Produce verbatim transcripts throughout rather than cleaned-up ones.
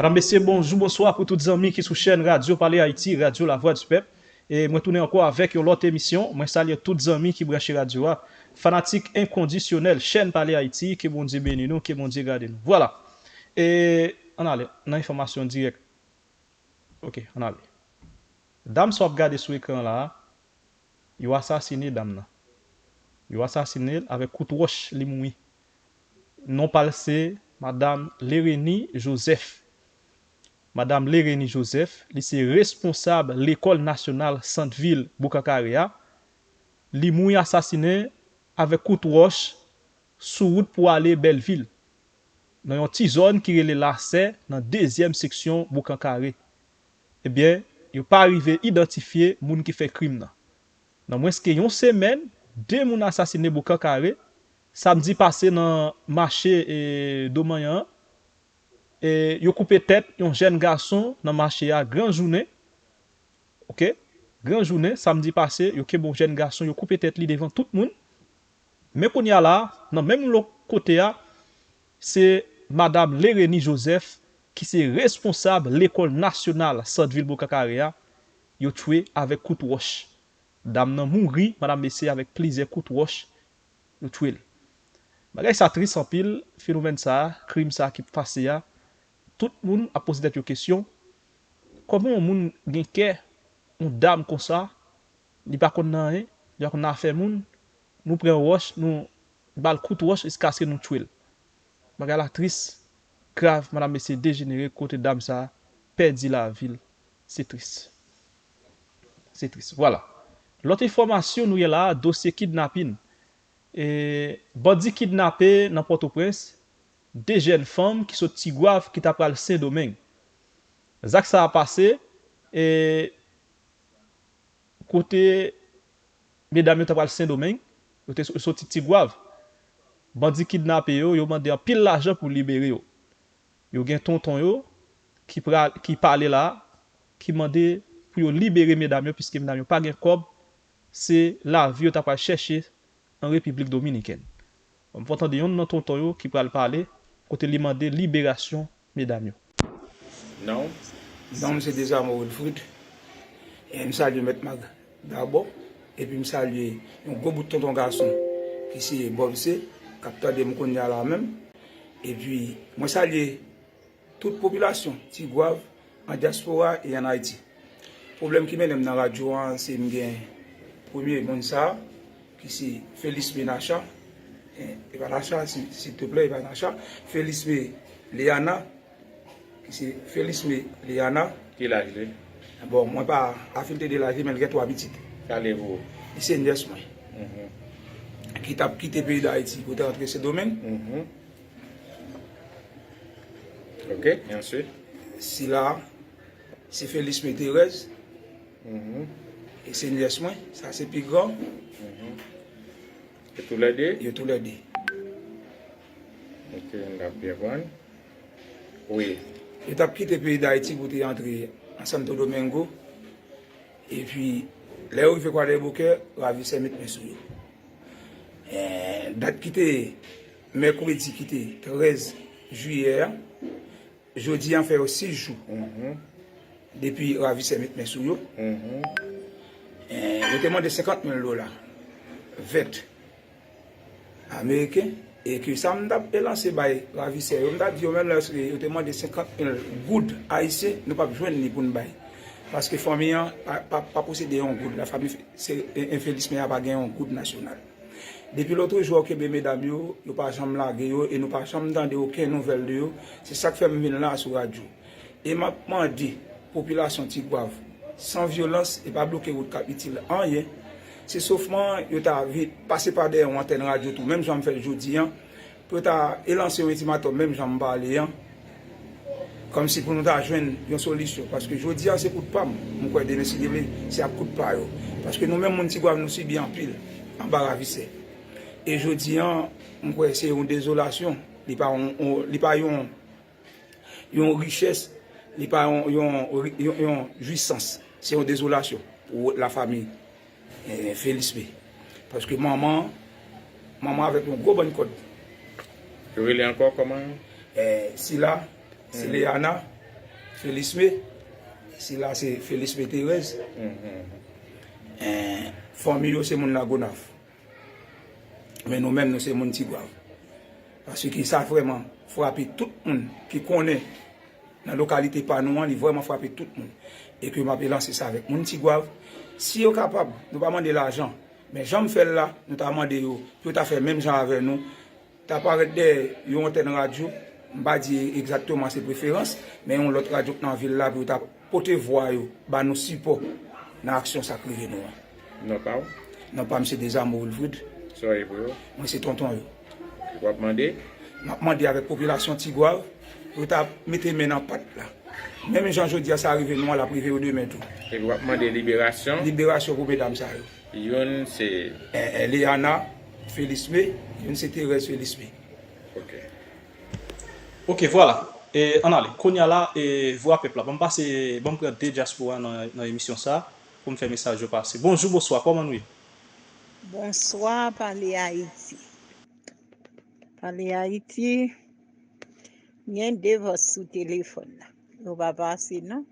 Medam, mesye, bonjou, bonswa pou tout zanmi ki sou chèn Radyo Pale Ayiti, Radyo Lavwadipèp. E mwen tounen ankò avèk yon lòt emisyon. Mwen salye tout zanmi ki branche radyo a. Fanatik enkondisyonèl chèn Pale Ayiti, ke Bondye beni nou, ke Bondye gade nou. Vwala. E ann ale nan enfòmasyon dirèk. Ok, ann ale. Dam sa w ap gade sou ekran la a, yo asasine dam nan. Yo asasine l avèk kout wòch, li mouri. Non pa l se Madam Lerenie Joseph. Madam Lerenie Joseph, li se responsab lekòl nasyonal sant vil Boukankare a. Li mouri asasinen avèk kout wòch sou wout pou ale Bèlvil, nan yon ti zòn ki rele Lasè, nan dezyèm seksyon Boukankare. Ebyen, yo pa rive idantifye moun ki fè krim nan. Nan mwens ke yon semèn, de moun asasinen Boukankare, samdi pase nan mache e, Domanyan an. E, yo koupe tèt yon jèn gason nan mache a gran jounen. Ok? Gran jounen, samdi pase, yo kenbe yon jèn gason, yo koupe tèt li devan tout moun. Men kounye a la, nan menm lòt kote a, se Madam Lerenie Joseph, ki se responsab lekòl nasyonal sant vil Boukankare a, yo tchwe avèk kout wòch. Dam nan mouri, madanm mesye, avèk plizyè kout wòch, yo tchwe l. Bagay sa tris anpil, fenomèn sa, krim sa ki pase a. Tout moun ap poze tèt yo kesyon, kòman yon moun gen kè, yon dam konsa, li pa konn nan anyen, li pa konn nan afè moun, nou pran yon wòch, nou ba l kout wòch jiskaske nou tchwe l. Bagay la tris, grav, madanm mesye dejenere, kote dam sa pèdi lavi l. Se tris. Se tris. Vwala. Lòt enfòmasyon nou ye la a, dosye kidnapin. E, bandi kidnape nan Pòtoprens de jèn fanm ki sot Tigwav ki ta pral Sendomeng. Zak sa a pase, e, kote medam yo ta pral Sendomeng, yo te so- soti Tigwav. Bandi kidnape yo, yo mande anpil lajan pou libere yo. Yo gen tonton yo ki pral, ki pale la, ki mande pou yo libere medam yo, piske medam yo pa gen kòb, se lavi yo ta pral chèche an Repiblik Dominikèn. Bon, m pran tande yonn nan tonton yo ki pral pale, kote li mande liberasyon medam yo. Non. Non, m se Desamour Wilfrid. E m salye Mèt Mag dabò. Epi m salye yon gwo bout tonton gason ki se Bob C, k ap tande m kounye a la menm. Epi mwen salye tout popilasyon Tigwav an dyaspora e an Ayiti. Pwoblèm ki mennen m nan radyo an, se m gen premye moun sa, ki se Felisme Nacha. E, e pa Nacha, si, silteplè, e pa Nacha. Felisme Leana, ki se Felisme Leana. Ki laj li? Bon, mwen pa afilte de laj li, men l gen twa pitit. Sa li ye pou ou? Li se nyès mwen. Mhm. Ki t ap kite peyi Dayiti pou te antre Sendomeng. Mhm. Ok, e answit? Sila, se Felisme Terèz. Mhm. E se nyès mwen, sa se pi gran. Mhm. E toulède? Yo toulède. Ok, n ap byen konprann. Wi. Yo t ap kite peyi Dayiti pou te antre an Santo Domingo. Epi, lè yo rive Kwadèboukè, ravisè met men sou yo. Eh, dat ki te mèkredi ki te trèz jiyè a, jodi a fè yo sis jou. Mhm. Depi ravisè met men sou yo. Mhm. Eh, yo te mande senkant mil dola vèt ameriken, e ke sa m t ap lanse bay ravisè yo, m t ap di yo menm lè yo te mande senkant mil goud ayisyen, nou p ap jwenn li pou n bay. Paske fanmi an pa, pa, pa posede yon goud. Lafanmi se, e, Enfelis, men a pa gen yon goud nasyonal. Depi lòtrejou a, yo kenbe medam yo, yo pa janm lage yo, e nou pa janm tande okenn nouvèl de yo. Se sa k fè m vin la sou radyo. E m ap mande popilasyon Tigwav, san vyolans, e pa bloke wout k ap itil anyen. Se sofman yo ta vi-, pase pa dèyè yon antèn radyo tou, menm jan m fè l jodi a, pou yo ta elanse yon iltimatòm, menm jan m pale a, kòmsi pou nou ta jwenn yon solisyon. Paske jodi a, se kout pa m, m kwè demen, si Dye vle, se ak kout pa yo. Paske nou menm moun Tigwav, nou sibi anpil anba ravisè. E jodi a, m kwè se yon dezolasyon. Li pa yon, yon, li pa yon yon richès, li pa yon, yon, yon, yon jwisans. Se yon dezolasyon pou lafanmi, eh, Felisme. Paske manman, manman avèk yon gwo bann kòd. Yo rele ankò kòman? Eh, Sila, se Hmm. Leana, Felisme, sila se Felisme Terèz. Fanmi yo se moun Lagonav. Men nou menm, nou se moun Tigwav. Paske sa vrèman frape tout moun ki konnen nan lokalite pa nou an, li vrèman frape tout moun. E ke m ape lanse sa avèk moun Tigwav. Si yo kapab, nou pa mande lajan. Men jan m fè l la, nou ta mande yo pou yo ta fè menm jan avè nou. Ta parèt dèyè yon antèn radyo, m pa di egzakteman se preferans, men yon lòt radyo k nan vil la pou yo ta pote vwa yo, ba nou sipò nan aksyon sa k rive nou an. Non pa w? Non pa m se Dezamo Wilfrid. Sa w ye pou yo? Mwen se tonton yo. W ap mande? M ap mande avèk popilasyon Tigwav pou yo ta mete men nan pat la. Menm jan jodi a sa rive nou an, l ap rive yo demen tou. Epi w ap mande liberasyon? Liberasyon pou medam sa yo. Youn se? Eh, eh, Leana Felisme, youn se Terèz Felisme. Ok. Ok, vwala. E, ann ale. Kounye a la, e, Vwa Pèp la. Ban m pase, ban m pran de dyaspora nan, nan emisyon sa a pou m fè mesaj yo pase. Bonjou, bonswa, kòman nou ye? Bonswa, Pale Ayiti. Pale Ayiti, m gen de vòs sou telefòn la. Yo pa pase non.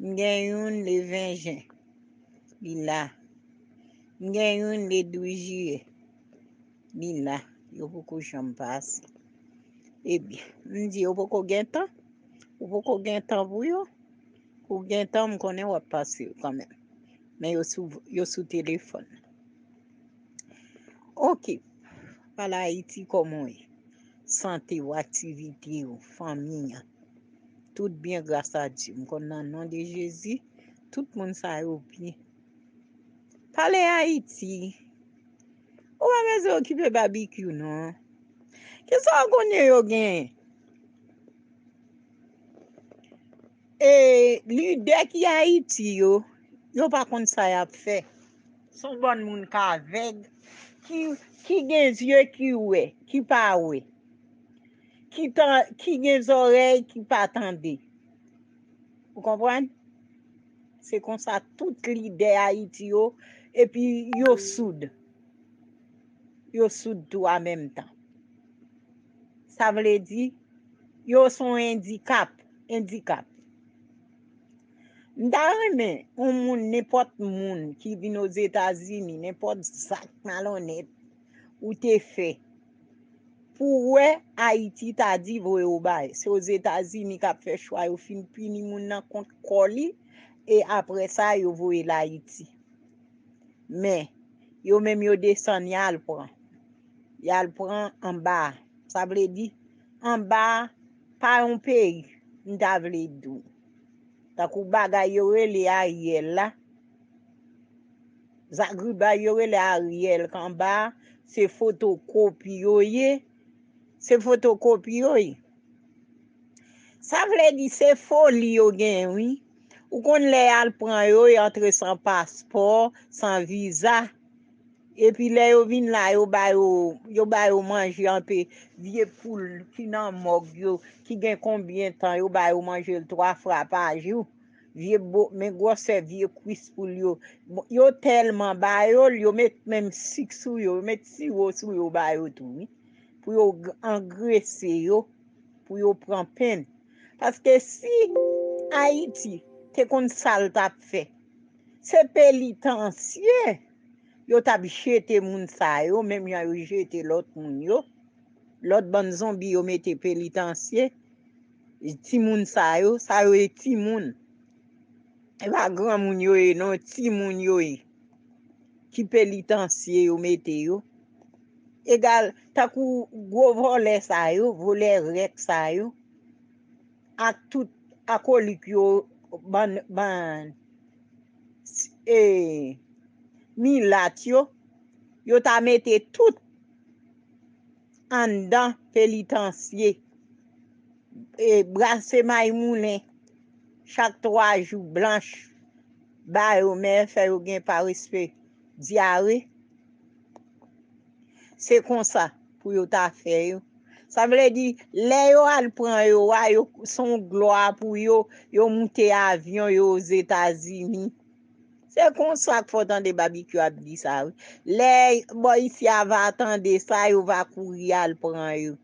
M gen youn le ven jen. Li la. M gen youn le douz jiyè. Li la. Yo poko janm pase. Ebyen, m di yo poko gen tan. Ou poko gen tan pou yo. Ou gen tan, m konnen w ap pase yo kanmenm. Men yo sou, yo sou telefòn. Ok. Pale Ayiti, kòman w ye? Sante w, aktivite w, fanmi an. Tout byen gras a Dye. M konn nan non de Jezi, tout moun sa yo byen. Pale Ayiti. Ou pa bezwen okipe babikyou non. Kisa w konnen yo genyen? E lidè ki Ayiti yo, yo pa konn sa y ap fè. Se yon bann moun k avèg, ki, ki gen zye ki wè, ki pa wè, ki tan, ki gen zòrèy ki pa tande. Ou konprann? Se konsa tout lidè Ayiti yo, epi yo soud. Yo soud tou an menm tan. Sa vle di, yo se yon endikap, endikap. M ta renmen yon moun, nenpòt moun ki vin Ozetazini, nenpòt zak malonnèt ou te fè, pou wè Ayiti ta di voye w bay. Se Ozetazini k ap fè chwa, yo fin pini moun nan kont kò li, e apre sa, yo voye l Ayiti. Men, yo menm yo desann, y al pran. Y al pran anba a. Sa vle di, anba a, pa yon peyi, m ta vle di w. Tankou bagay yo rele Ariel la. Zagribay yo rele Ariel k anba a, se fotokopi yo ye. Se fotokopi yo ye. Sa vle di se foli yo gen, wi. Ou konn lè y al pran yo, y antre san paspò, san viza. Epi lè yo vin la, yo ba yo, yo ba yo manje anpe vye poul ki nan mòg yo, ki gen konbyen tan, yo ba yo manje l twa fwa pa jou. Vye bo, men gwosè vye kwis poul yo. Bon, yo tèlman ba yo l, yo met menm sik sou yo, yo met siwo sou yo ba yo tou, wi. Pou yo g-, angrese yo, pou yo pran penn. Paske si Ayiti te konn sa l t ap fè, se penitansye yo t ap jete moun sa yo, menm jan yo jete lòt moun yo. Lòt bann zonbi yo mete penitansye, timoun sa yo, sa yo e timoun. E pa granmoun yo ye, non, timoun yo ye. Ki penitansye yo mete yo. Egal, tankou gwo vòlè sa yo, vòlè rèk sa yo, ak tout akolik yo, bann, bann, e, milat yo, yo ta mete tout anndan penitansye. E, brase may moulen chak twa jou blanch ba yo, men fè yo gen pa respe dyare. Se konsa pou yo ta fè yo. Sa vle di, lè yo al pran yo a, yo, se yon glwa pou yo, yo moute avyon, yo Ozetazini. Se konsa k fè w tande Babikyou ap di sa, wi. Lè bò isi a va tande sa, yo va kouri al pran yo.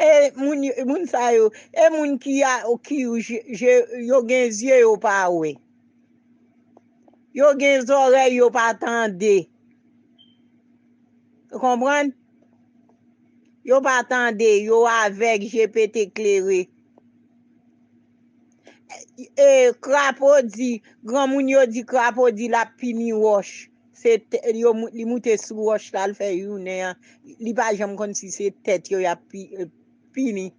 E moun, moun sa yo, e moun ki a, ki je, je, yo gen zye yo pa wè. Yo gen zòrèy yo pa tande. Ou konprann? Yo pa tande, yo avèg, je pete klere. E, krapo di, granmoun yo di krapo di l ap pini wòch. Se tè-, yo, mou- li moute sou wòch la, l fè jounen an. Li pa janm konn si se tèt yo y ap pi- pini.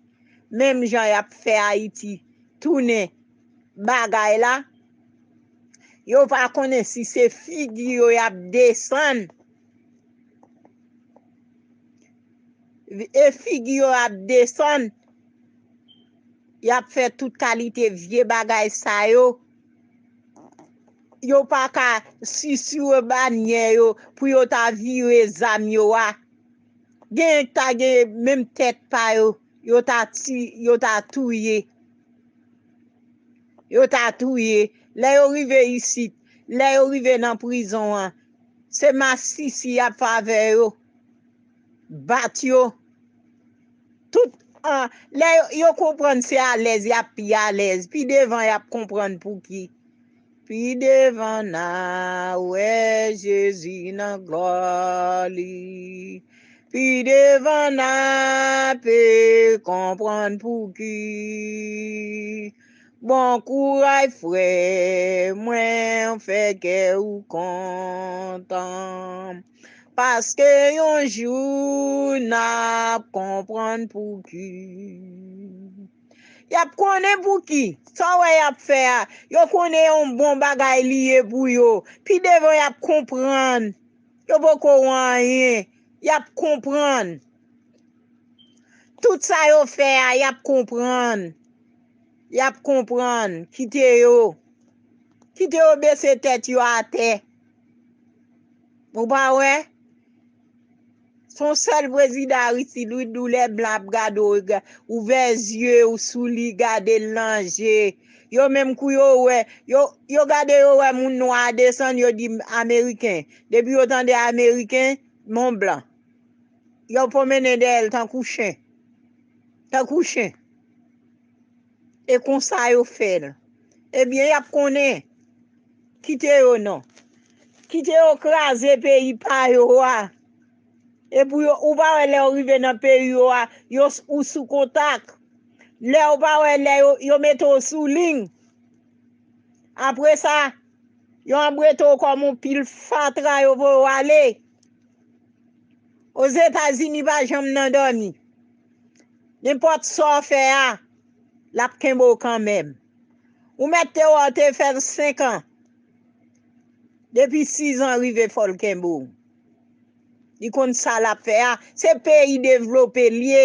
Menm jan y ap fè Ayiti tounen bagay la, yo pa konnen si se figi yo y ap desann. E figi yo ap desann, y ap fè tout kalite vye bagay sa yo. Yo pa ka sisire banyè yo pou yo ta vire zam yo a. Gen ta gen menm tèt pa yo, yo ta ti, yo ta touye. Yo ta touye. Lè yo rive isit, lè yo rive nan prizon an, se masisi y ap fè avè yo. Bat yo. Tout, ah, lè yo, yo konprann se alèz, y ap pi alèz. Pi devan, y ap konprann pouki. Pi devan, n a wè Jezi nan glwa li. Pi devan, n a pe konprann pouki. Bon kouraj, frè mwen, fè kè ou kontan. Paske yon jou n ap konprann pouki. Y ap konnen pouki. Sa w wè y ap fè a, yo konnen yon bon bagay li ye pou yo. Pi devan y ap konprann. Yo poko wè anyen. Y ap konprann. Tout sa yo fè a, y ap konprann. Y ap konprann. Kite yo. Kite yo bese tèt yo atè. Ou pa wè? Se yon sèl prezidan Aristid, wi, doulè blan ap gade w, ga- ouvè zye w sou li, gade l nan je. Yo menm kou yo wè, yo, yo gade yo wè moun nwa a desann, yo di Ameriken. Depi yo tande Ameriken, mon blan. Yo pwomennen dèyè l tankou chen. Tankou chen. E konsa yo fè l. Ebyen, y ap konnen. Kite yo non. Kite yo kraze peyi pa yo a. Epi yo, ou pa wè lè yo rive nan peyi yo a, yo s- ou sou kontak. Lè ou pa wè lè yo, yo mete w sou liy. Apre sa, yo anbrete w kòm yon pil fatra, yo voye w ale. Ozetazini pa janm nan dòmi. Nenpòt sa w fè a, l ap kenbe w kanmenm. Ou mèt te wè w te fè l senk an. Depi sis an rive, fò l kenbe w. Li konn sa l ap fè a. Se peyi devlope l ye.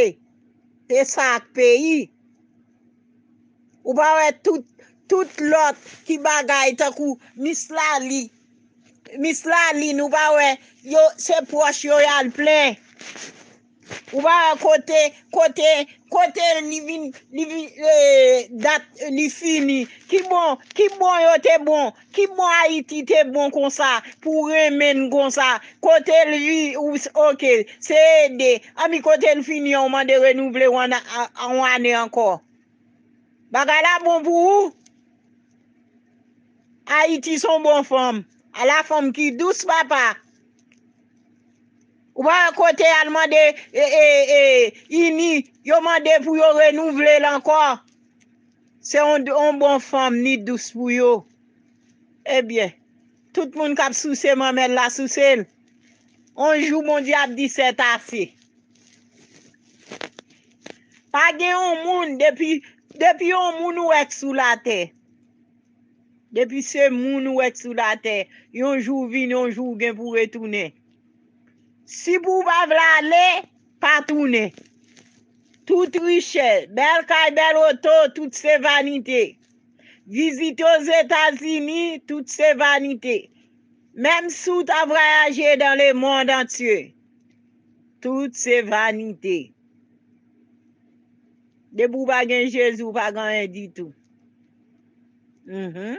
Se sa ak peyi. Ou pa wè tout, tout lòt ki bagay tankou Miss Laly. Miss Laly, nou pa wè, yo, se pwòch yo y al plen. Ou pa wè kote, kote, kote li vin, li vin, eh, dat li fini. Ki bon, ki bon yo te bon, ki bon Ayiti te bon konsa, pou renmen n konsa. Kote l vi, ou, oke, se ede. Anmi kote l fini an, ou mande renouvle w an, a- a- yon ane ankò. Bagay la bon pou ou. Ayiti se yon bon fanm. Ala fanm ki dous, papa. Ou pa wè kote y al mande, e, e, e, ini, yo mande pou yo renouvle l ankò. Se yon, yon bon fanm, ni dous pou yo. Ebyen, tout moun k ap souse manmèl la, souse l. On jou, Bondye ap di, "C'est assez." Pa gen yon moun, depi, depi yon moun ou wè k sou latè, depi se moun ou wè k sou latè, yon jou w vini, yon jou w gen pou w retounen. Si pou w pa vle ale, pa tounen. Tout richès, bèl kay, bèl oto, tout se vanite. Vizite Ozetazini, tout se vanite. Menm si w ta vwayaje dans le monde entier, tout se vanite. Depi w pa gen Jezi, w pa gen anyen ditou. Mhm.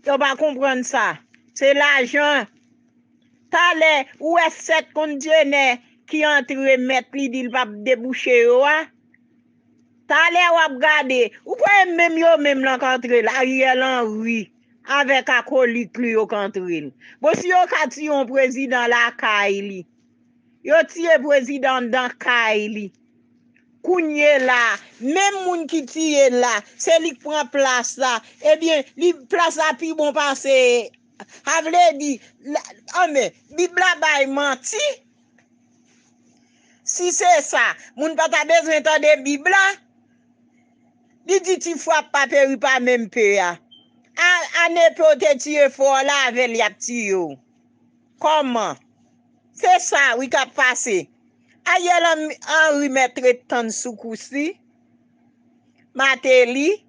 Yo pa konprann sa. Se lajan. Talè, ou wè sèt kontenè ki antre mèt li di l p ap debouche yo a. Talè w ap gade, ou kwè menm yo menm lan k antre l, Ariel Henry avèk akolit li yo k antre l. Bon, si yo ka tiye yon prezidan lakay li, yo tiye prezidan anndan kay li. Kounye la, menm moun ki tiye l la, se li k pran plas la. Ebyen, li, plas la pi bon pase. Sa vle di, la, anben, Bib la bay manti. Si se sa, moun pa ta bezwen tande Bib la. Li di ti frap pa peri pa menm pe a. A, a nepe w te tiye fò w la avè l y ap tiye w. Kòman? Se sa wi k ap pase. Ariel Henry mèt ret tann sou kous li. Mateli,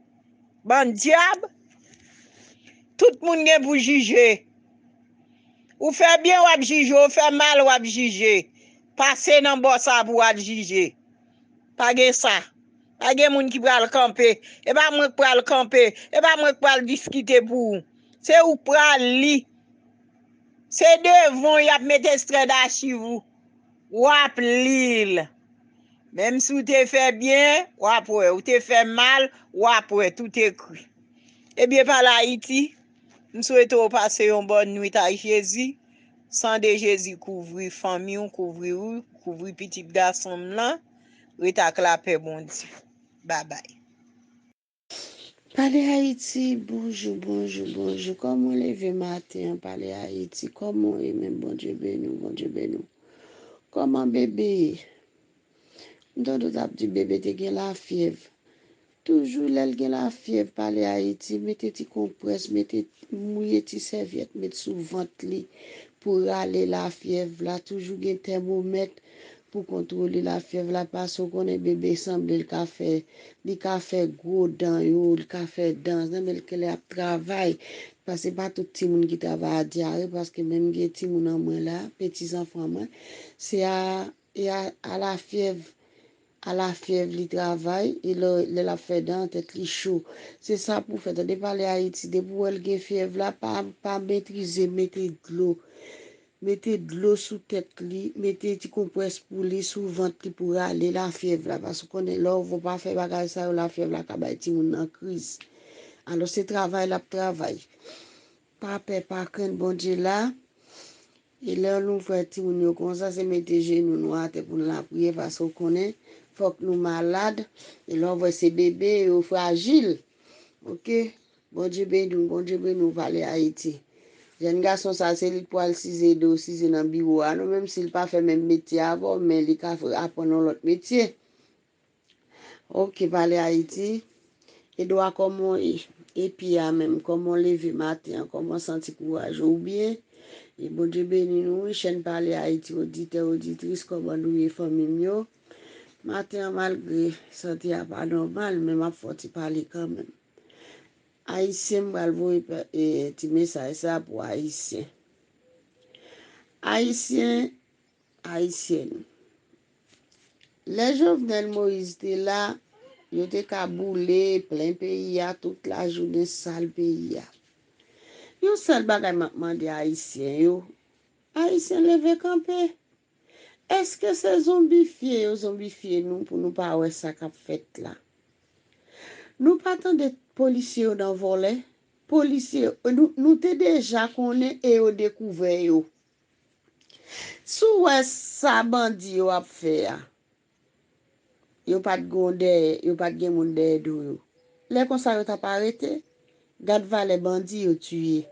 bann dyab, tout moun gen pou jije. Ou fè byen, w ap jije, ou fè mal, w ap jije. Pase nan bò sa pou w al jije. Pa gen sa. Pa gen moun ki pral kanpe. E pa mwen k pral kanpe. E pa mwen k pral diskite pou ou. Se ou k pral li. Se devan y ap met ekstrè dachiv ou. W ap li l. Menm si w te fè byen, w ap wè. Ou te fè mal, w ap wè. Tout ekri. Ebyen, Pale Ayiti, m swete w pase yon bòn nwit ak Jezi. San de Jezi kouvri fanmi w, kouvri ou, kouvri pitit gason m lan. Ret ak lapè Bondye. Babay. Pale Ayiti, bonjou, bonjou, bonjou. Kòman w leve maten an, Pale Ayiti? Kòman w ye menm? Bondye beni w, Bondye beni w. Kòman bebe ye? M tande w t ap di bebe te gen lafyèv. Toujou lè l gen lafyèv, Pale Ayiti, mete ti konprès, mete, mouye ti sèvyèt, met sou vant li pou rale lafyèv la. Toujou gen tèmomèt pou kontwole lafyèv la, paske w konnen bebe sanble l ka fè, li ka fè gwo dan yo, li ka fè dan, sanble l ke lè ap travay, paske pa tout timoun ki travay a dyare, paske menm gen timoun an mwen la, peti zanfan mwen, se a, e a, a lafyèv, a lafyèv li travay, e lè, lè l ap fè dan, tèt li cho. Se sa pou fè, tande Pale Ayiti, depi w wè l gen fyèv la, pa, pa metrize, mete dlo. Mete dlo sou tèt li, mete ti konprès pou li sou vant li pou rale lafyèv la, paske w konnen lè w pa fè bagay sa yo, lafyèv la ka bay timoun nan kriz. Alò, se travay l ap travay. Pa pè, pa krent, Bondye la. E lè nou fè timoun yo konsa, se mete jenou nou atè pou n lapriyè, paske w konnen, fòk nou malad. E lè w vwè se bebe, yo frajil. Oke? Bondye beni w, Bondye beni w, Pale Ayiti. Jèn gason sa, se li k pral size do, size nan biwo a, non, menm si l pa fè menm metye avè w, men li ka fè, aprann yon lòt metye. Oke, Pale Ayiti. Edwa, kòman w ye? E pye a menm, kòman w leve maten an? Kòman w santi kouraj ou? Ou byen? E Bondye beni nou, wi, chèn Pale Ayiti, oditè, oditris, kòman nou ye, fanmi m yo? Maten an, malgre sante a pa nòmal, men m ap fè yon ti pale kanmenm. Ayisyen, m pral voye pe-, e, ti mesaj sa pou Ayisyen. Ayisyen, Ayisyèn. Lè Jovenel Moïse te la, yo te ka boule, plen peyi a, tout lajounen, sal peyi a. Yon sèl bagay m ap mande Ayisyen yo, Ayisyen leve kanpe. Èske se zonbifye yo zonbifye nou pou nou pa wè sa k ap fèt la? Nou pa tande polisye yo nan vòlè? Polisye, nou, nou te deja konnen e yo dekouvè yo. Si w wè sa bandi yo ap fè a, yo pa t gon dèyè, yo pa t gen moun dèyè do yo. Lè konsa yo t ap arete. Gad valè bandi yo tiye.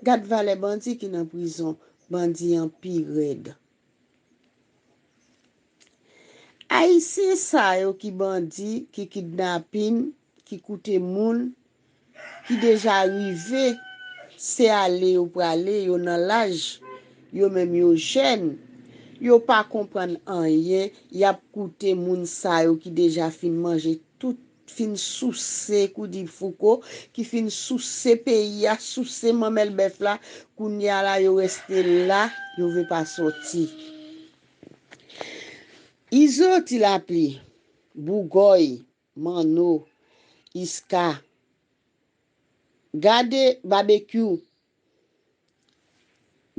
Gad valè bandi ki nan prizon. Bandi an pi rèd. Ayisyen sa yo ki bandi, ki kidnapin, ki koute moun, ki deja rive, se ale yo prale, yo nan laj, yo menm yo jèn, yo pa konprann anyen, y ap koute moun sa yo ki deja fin manje tout, fin souse, kou di Fouco, ki fin souse peyi a, souse manmèl bèf la, kounye a la yo reste la, yo vle pa sòti. Izo, Ti Lapli, Bougòy, Manno, Iska, gade Babekyou,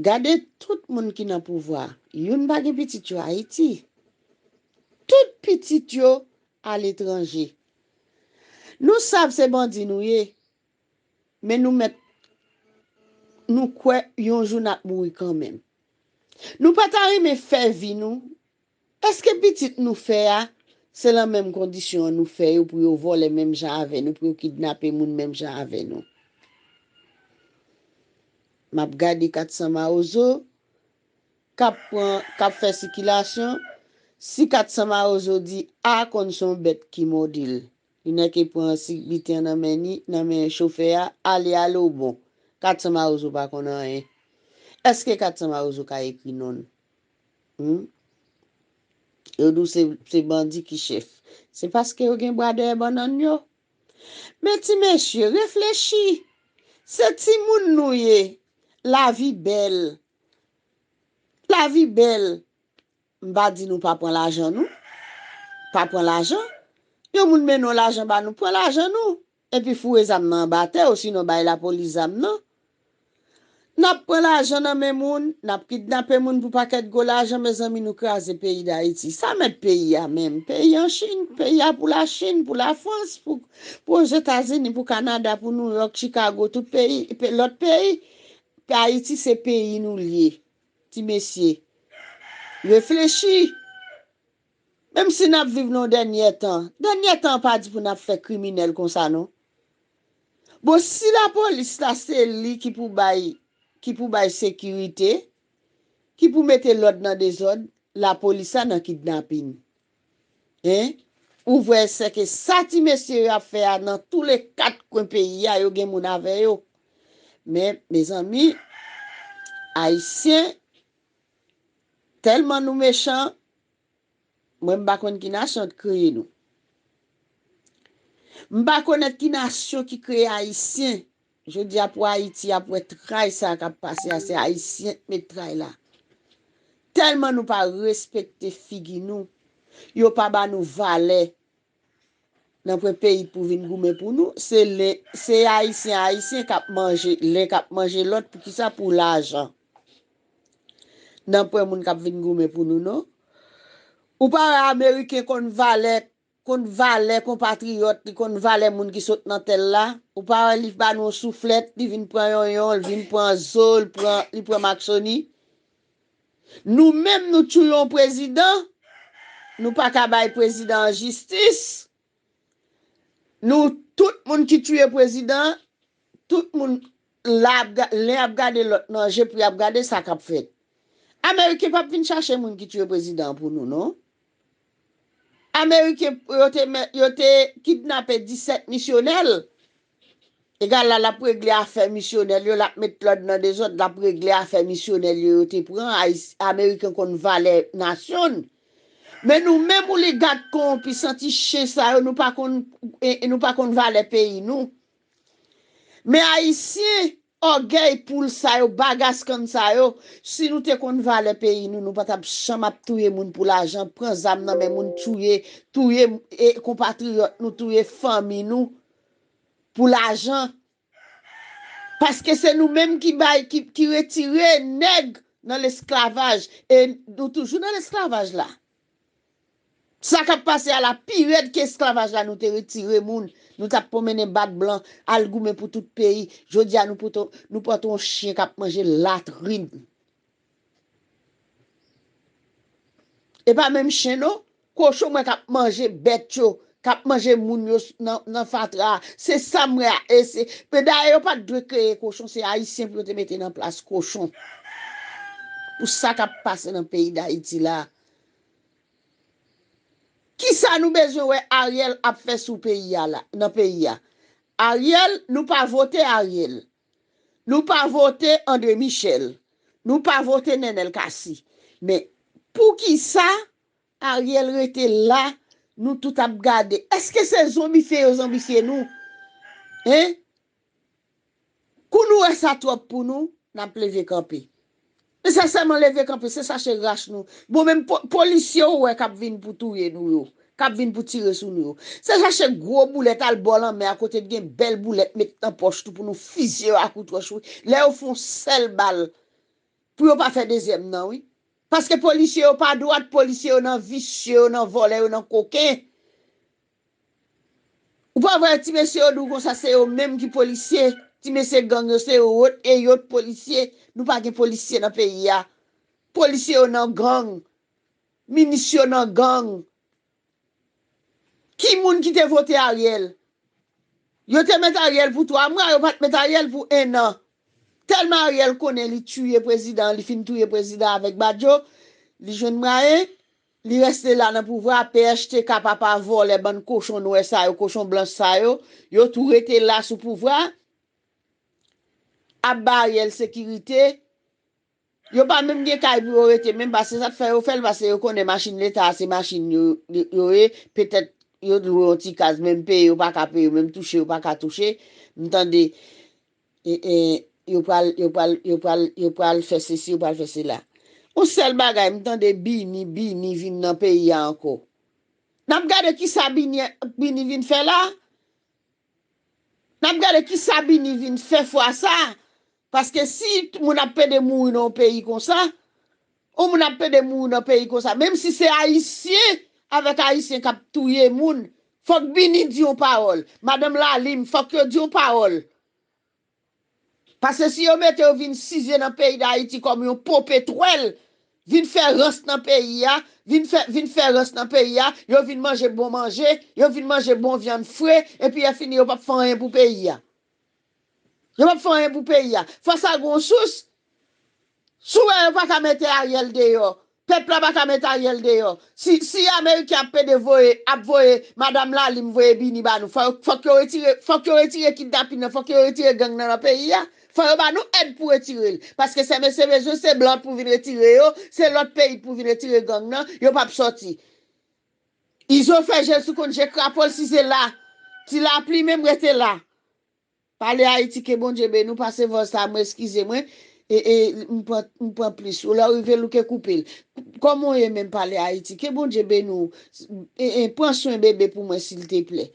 gade tout moun ki nan pouvwa, Youn pa gen pitit yo Ayiti. Tout pitit yo aletranje. Nou sav se bandi nou ye, men nou mèt, nou kwè yon jou n ap mouri kanmenm. Nou pa ta renmen fè vi nou. Èske pitit nou fè a, se lan menm kondisyon an nou fè yo pou yo vòlè menm jan avè nou, pou yo kidnape moun menm jan avè nou? M ap gade kat san mawozo k ap pran, k ap fè sikilasyon. Si kat san mawozo di A, konn se yon bèt ki mòde l. Li nèke pran sik biten an nan men ni, nan men chofè a, ale, ale w bon. Kat san mawozo pa konn anyen. Èske kat san mawozo ka ekri non l? Hmm? Yo di w se, se bandi ki chèf. Se paske yo gen bwa dèyè bannann yo. Men ti mesye, reflechi. Se timoun nou ye. Lavi bèl. Lavi bèl. M pa di nou pa pran lajan nou. Pa pran lajan. Yon moun mennen w lajan ba nou, pran lajan nou. Epi foure zam nan anba tè, osinon bay lapolis zam nan. N ap pran lajan nan men moun, n ap kidnape moun pou pakèt gwo lajan, mezanmi, nou kraze peyi Dayiti. Sa mèt peyi a menm? Peyi an Chin, peyi a pou Lachin, pou Lafrans, pou, pou Ozetazini, pou Kanada, pou Nouyòk, Chikago, tout peyi, pe-, lòt peyi. Ayiti se peyi nou l ye. Ti mesye, reflechi. Menm si n ap viv nan yon dènye tan, dènye tan an pa di pou n ap fè kriminèl konsa non. Bon, si lapolis la se li ki pou bay, ki pou bay sekirite, ki pou mete lòd nan dezòd, lapolis la nan kidnapin. Hein? Ou vwè sèke sa ti mesye yo ap fè a nan tou le kat kwen peyi a, yo gen moun avè yo. Men, mezanmi, Ayisyen, tèlman nou mechan, mwen m pa konn ki nasyon k kreye nou. M pa konèt ki nasyon ki kreye Ayisyen. Jodi a pou Ayiti ap wè tray sa k ap pase a, se Ayisyen k met tray la. Tèlman nou pa respekte figi nou, yo pa ba nou valè nan pwen peyi pou vin goumen pou nou, se len, se Ayisyen, Ayisyen k ap manje, len k ap manje lòt, poukisa? Pou lajan. Nan pwen moun k ap vin goumen pou nou non. Ou pa wè Ameriken konn valè, konn valè konpatriyòt, li konn valè moun ki sot nan tè l la. Ou pa wè li ba nou yon souflèt, li vin pran yonyon, li vin pran zo, li pran, li pran maksoni. Nou menm nou tchouye yon prezidan, nou pa ka bay prezidan an jistis. Nou, tout moun ki tchouye prezidan, tout moun la ap ga-, len ap gade lòt nan je pou y ap gade sa k ap fèt. Ameriken p ap vin chache moun ki tchouye prezidan an pou nou non. Ameriken, yo te mè-, yo te kidnape disèt misyonè l. Egal la, l ap regle afè misyonè l yo, l ap met lòd nan dezòd, l ap regle afè misyonè l yo, yo te pran. Ayis-, Ameriken konn valè nasyon n. Men nou menm oligak kowonpi santi chen sa yo, nou pa konn, e, e nou pa konn valè peyi nou. Men Ayisyen, ògèy poul sa yo, bagaskann sa yo, si nou te konn valè peyi nou, nou pa t ap janm ap touye moun pou lajan, pran zam nan men moun, touye, touye, e, konpatriyòt nou, touye fanmi nou pou lajan. Paske se nou menm ki bay, ki, ki retire nèg nan lesklavaj. E nou toujou nan lesklavaj la. Sa k ap pase a la pi rèd ke esklavaj la, nou te retire moun. Nou t ap pwomennen bat blan, al goumen pou tout peyi. Jodi a, nou pote, nou pote yon chen k ap manje latrin. E pa menm chen non, kochon m wè k ap manje bèt yo, k ap manje moun yo s-, nan, nan fatra a. Se sa m wè a. E se, men dayè yo pa t dwe kreye kochon, se Ayisyen pou yo te mete nan plas kochon. Pou sa k ap pase nan peyi Dayiti la. Kisa nou bezwen wè Ariel ap fè sou peyi a la, nan peyi a? Ariel, nou pa vote Ariel. Nou pa vote André Michel. Nou pa vote Nenel Cassy. Men poukisa Ariel rete la, nou tout ap gade? Èske se zonbifye yo zonbifye nou? Hein? Kou nou wè sa twòp pou nou, n ap leve kanpe. E se sèlman leve kanpe, se chache rach nou. Bon, menm po-, polisye ou wè k ap vin pou touye nou yo, k ap vin pou tire sou nou yo. Se chache gwo boulèt al bò lanmè a kote t gen bèl boulèt met nan pòch tou pou nou fizye yo ak wout wòch wi. Lè yo fè yon sèl bal, pou yo pa fè dezyèm nan wi. Paske polisye yo pa dwat, polisye yo nan visye, yo nan vòlè, yo nan koken. Ou pa wè ti mesye yo di w konsa se yo menm ki polisye, ti mesye gang yo se yo wot e yot polisye, nou pa gen polisye nan peyi a. Polisye yo nan gang, minis yo nan gang. Ki moun ki te vote Ariel? Yo te met Ariel pou twa mwa, yo pa t met Ariel pou en an. Tèlman Ariel konnen li tiye prezidan, li fin touye prezidan avèk Badjo, li jwenn mwayen, li reste la nan pouvwa, P H T K papa vòlè bann kochon nwè sa yo, kochon blanch sa yo, yo tou rete la sou pouvwa, ap ba Ariel sekirite, yo pa menm gen kay pou yo rete, menm paske sa t fè yo fè l, paske yo konnen machin leta a se machin yo, yo, yo ye, petèt yo lwe yon ti kaz, menm peye yo pa ka peye, menm touche yo pa ka touche, m tande e, e, yo pral, yo pral, yo pral, yo pral fè sesi, yo pral fè sela. Yon sèl bagay, m tande Bini, Bini vin nan peyi a ankò. N ap gade kisa Bini, Bini vin fè la. N ap gade kisa Bini vin fè fwa sa. Paske si moun ap pede mouri nan yon peyi konsa, yon moun ap pede mouri nan peyi konsa, menm si se Ayisyen avèk Ayisyen k ap touye moun, fòk Bini di yon pawòl. Madanm Lalim, fòk yo di yon pawòl. Paske si yo mete yo vin size nan peyi Dayiti kòm yon pope twèl, vin fè rans nan peyi a, vin fè, vin fè rans nan peyi a, yo vin manje bon manje, yo vin manje bon vyann fre, epi lè fini yo p ap fè anyen pou peyi a. Yo p ap fè anyen pou peyi a. Fòs a gon sous. Si w wè yo pa ka mete Ariel deyò, pèp la pa ka mete Ariel deyò. Si, si Ameriken ap pede voye, ap voye Madanm Lalim voye Bini ba nou, fò, fòk yo retire, fòk yo retire kidnapin nan, fòk yo retire gang nan nan peyi a. Fò yo ba nou èd pou retire l. Paske se mesye bezwen se blan pou vin retire yo, se lòt peyi pou vin retire gang nan, yo p ap sòti. Izo fè je l sou konn je krapo l size la. Ti lapli menm rete la. Pale Ayiti, ke Bondye beni w, pase vòz sa, mwen eskize mwen, e, e, m pran, m pran plis. Ou lè w rive l, ou ke koupe l. Kòman w ye menm Pale Ayiti? Ke Bondye beni w. E, e, pran swen bebe pou mwen, silteplè.